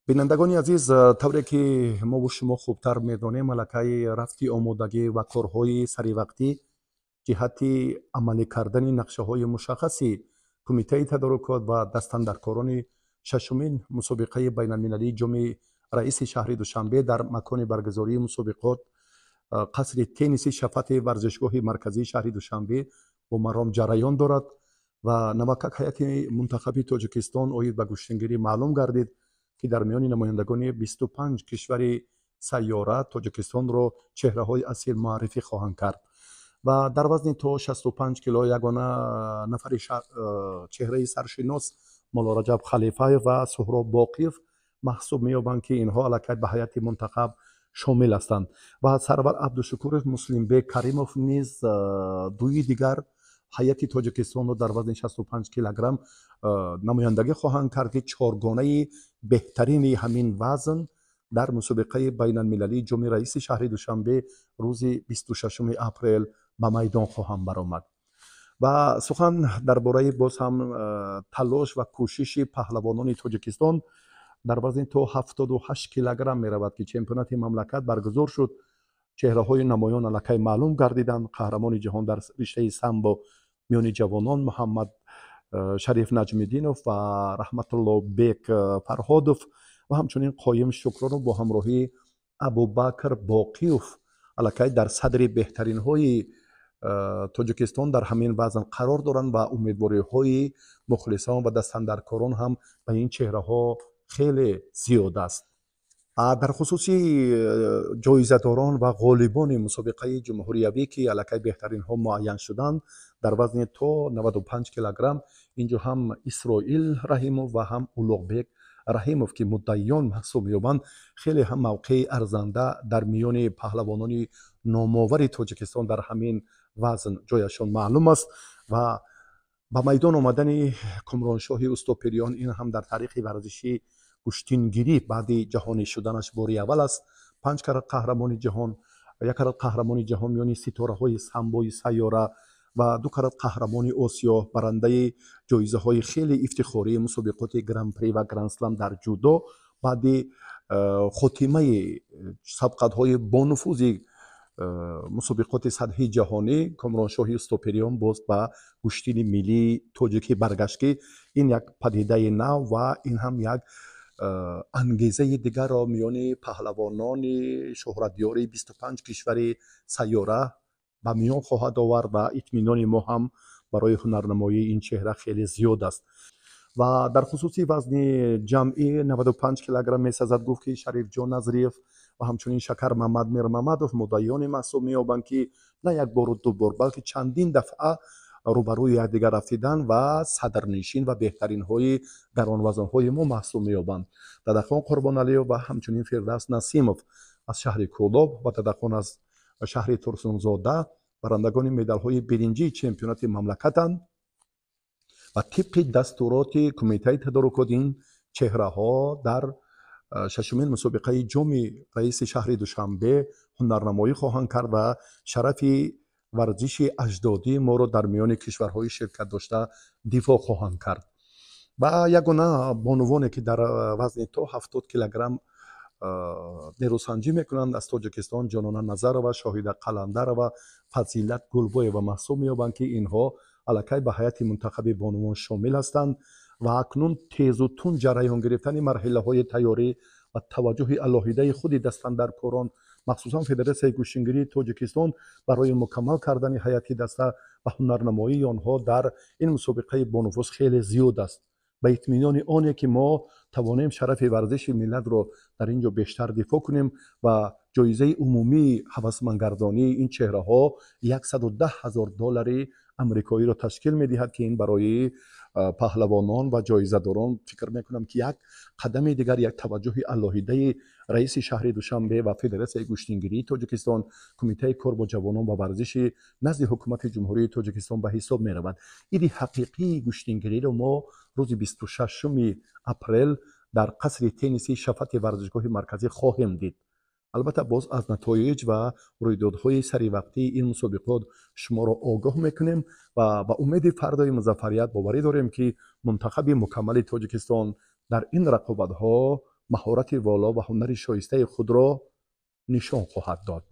Бинандагони азиз, тавре ки мову шумо хубтар медонем, аллакай рафти омодагӣ ва корҳои саривақтӣ ҷиҳати амалӣ кардани нақшаҳои мушаххаси Кумитаи тадорукот ва дастандаркорони шашумин мусобиқаи байналмилалии Ҷоми раиси шаҳри Душанбе дар макони баргузории мусобиқот, қасри тенниси Шафати варзишгоҳи марказии шаҳри Душанбе, бо маром ҷараён дорад ва навакак ҳайати мунтахаби Тоҷикистон оид ба гӯштингирӣ маълум гардид, ки дар миёни намояндагони 25 кишвари сайёра Тоҷикистонро чеҳраҳои асил муаррифӣ хоҳанд кард. Ва дар вазни то 65 кило ягона нафари чеҳраи саршинос Муллораҷаб Халифаев ва Суҳроб Боқиев маҳсуб меёбанд, ки инҳо аллакай ба ҳайати мунтахаб шомил ҳастанд. Ва Сарвар Абдушукуров, Муслимбек Каримов низ дуи дигар ҳайати Тоҷикистонро дар вазни 65 килограмм намояндагӣ хоҳанд кард, ки чоргонаи беҳтарини ҳамин вазн дар мусобиқаи байналмилалии Ҷоми раиси шаҳри Душанбе рӯзи 26 апрел ба майдон хоҳанд баромад. Ва сухан дар бораи боз ҳам талош ва кӯшиши паҳлавонони Тоҷикистон дар вазни то 78 килограмм меравад, ки чемпионати мамлакат баргузор шуд. Чеҳраҳои намоён аллакай маълум гардиданд. Қаҳрамони ҷаҳон дар риштаи самбо миёни ҷавонон Муҳаммад Шариф Наҷмиддинов ва Раҳматуллобек Фарҳодов ва ҳамчунин Қоим Шукронов бо ҳамроҳии Абубакр Боқиев аллакай дар садри беҳтаринҳои Тоҷикистон дар ҳамин вазн қарор доранд ва умедвориҳои мухлисон ва дастандаркорон ҳам ба ин чеҳраҳо хеле зиёд аст. Дар хусуси ҷоизадорон ва ғолибони мусобиқаи ҷумҳуриявӣ, ки аллакай беҳтаринҳо муайян шуданд, дар вазни то 95 килограмм инҷо ҳам Исроил Раҳимов ва ҳам Улуғбек Раҳимов, ки муддаиён маҳсуб меёбанд, хеле ҳам мавқеи арзанда дар миёни паҳлавонони номовари Тоҷикистон дар ҳамин вазн ҷояшон маълум аст. Ва ба майдон омадани Кумроншоҳи Устопириён, ин ҳам дар таърихи варзиши гӯштингирӣ баъди ҷаҳонӣ шуданаш бори аввал аст. Панҷ карат қаҳрамони ҷаҳон, як карат қаҳрамони ҷаҳон миёни ситораҳои самбои сайёра ва ду карат қаҳрамони Осиё, барандаи ҷоизаҳои хеле ифтихории мусобиқоти Гран-при ва Гранд-слам дар ҷудо, баъди хотимаи сабқатҳои бонуфузи мусобиқоти сатҳи ҷаҳонӣ Комроншоҳи Устопириён боз ба гӯштини миллии тоҷикӣ баргашт, ки ин як падидаи нав ва ин ҳам як ангезаи дигарро миёни паҳлавонони шӯҳратёри 25 кишвари сайёра ба миён хоҳад овард ва итминони мо ҳам барои ҳунарнамоии ин чеҳра хеле зиёд аст. Ва дар хусуси вазни ҷамъӣ 95 килограмм месазад гуфт, ки Шарифҷон Назриев ва ҳамчунин Шакар Мамад Мирмамадов муддаиёне маҳсуб меёбанд, ки на як бору ду бор, балки чандин дафъа рӯбарӯи якдигар рафтидан ва садрнишин ва беҳтаринҳои гаронвазнҳои мо маҳсуб меёбанд. Дадахон Қурбоналиев ва ҳамчунин Фирдавс Насимов аз шаҳри Кӯлоб ва Дадахон аз шаҳри Турсунзода барандагони медалҳои биринҷии чемпионати мамлакатанд ва тибқи дастуроти Кумитаи тадорукот ин чеҳраҳо дар шашумин мусобиқаи Ҷоми раиси шаҳри Душанбе ҳунарнамоӣ хоҳанд кард ва шарафи варзиши аҷдодии моро дар миёни кишварҳои ширкат дошта дифоъ хоҳанд кард. Ва ягона бонувоне, ки дар вазни то 70 килограмм нерӯсанҷӣ мекунанд, аз Тоҷикистон Ҷонона Назарова, Шоҳида Қаландарова, Фазилат Гулбоева маҳсуб меёбанд, ки инҳо аллакай ба ҳайати мунтахаби бонувон шомил ҳастанд. Ва акнун тезу тунд ҷараён гирифтани марҳилаҳои тайёрӣ ва таваҷҷӯҳи алоҳидаи худи дастандаркорон, махсусан Федератсияи гӯштингирии Тоҷикистон, барои мукаммал кардани ҳайати даста ва ҳунарнамоии онҳо дар ин мусобиқаи бонуфуз хеле зиёд аст, ба итминони оне ки мо тавонем шарафи варзиши миллатро дар ин ҷо бештар дифоъ кунем. Ва ҷоизаи умумии ҳавасмандгардонии ин чеҳраҳо 110 ҳазор доллари амрикоиро ташкил медиҳад, ки ин барои паҳлавонон ва ҷоизадорон, фикр мекунам, ки як қадами дигар, як таваҷҷӯҳи алоҳидаи раиси шаҳри Душанбе ва Федератсияи гӯштингирии Тоҷикистон, Кумитаи кор бо ҷавонон ва варзиши назди Ҳукумати Ҷумҳурии Тоҷикистон ба ҳисоб меравад. Иди ҳақиқии гӯштингириро мо рӯзи 26 апрел дар қасри тенниси Шафати варзишгоҳи марказӣ хоҳем дид. Албатта, боз аз натоиҷ ва рӯйдодҳои саривақтии ин мусобиқот шуморо огоҳ мекунем ва ба умеди фардои музаффарият боварӣ дорем, ки мунтахаби мукаммали Тоҷикистон дар ин рақобатҳо Маҳорати воло ва ҳунари шоистаи худро нишон хоҳад дод.